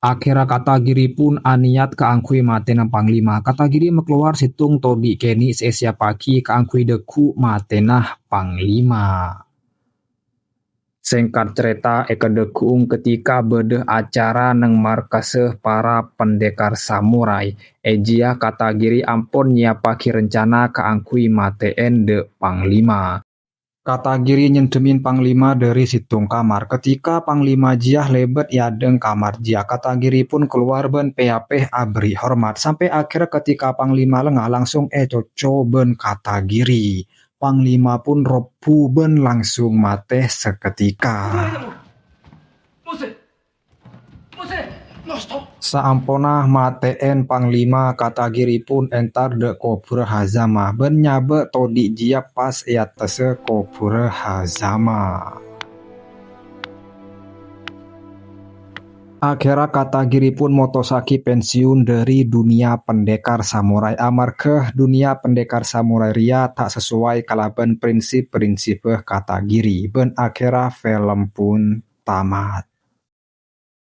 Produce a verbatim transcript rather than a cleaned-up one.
Akhèrra Katagiri pon anèyat kaangghuy matèna Panglima. Katagiri makalowar sèttong todhi' kènè' sè èsiyappaghi kaangghuy dhâggu' matèna Panglima. Sèngkat carèta, è kadhâggu'ung ketika bâdâ acara neng markassa para pendekar samurai, è jiyâ Katagiri ampon nyiyappaghi rencana kaangghuy matè'èn dâ' Panglima. Katagiri nyendhemin Panglima dhâri sèttong kamar. Ketika Panglima jiyâ lèbât è adâ'na kamar jiyâ, Katagiri pon kalowar bân pè-apè aberri' hormat. Sampè' akhèrra ketika Panglima lengngah langsung ècocco bân Katagiri. Panglima pon robbhu bân langsung matè saketika. Saamponna matè'èn Panglima, Katagiri pon èntar dâ' kobhurra Hazama bân nyabâ' todhi' jiyâ pas è attassa kobhurra Hazama. Akhèrra Katagiri pon motossaghi pensiun dhâri dhunnya pendekar samurai amarghâ dhunnya pendekar samurai rèya ta' sasowai kalabân prinsip-prinsibbhâ Katagiri, bân akhèrra film pon tamat.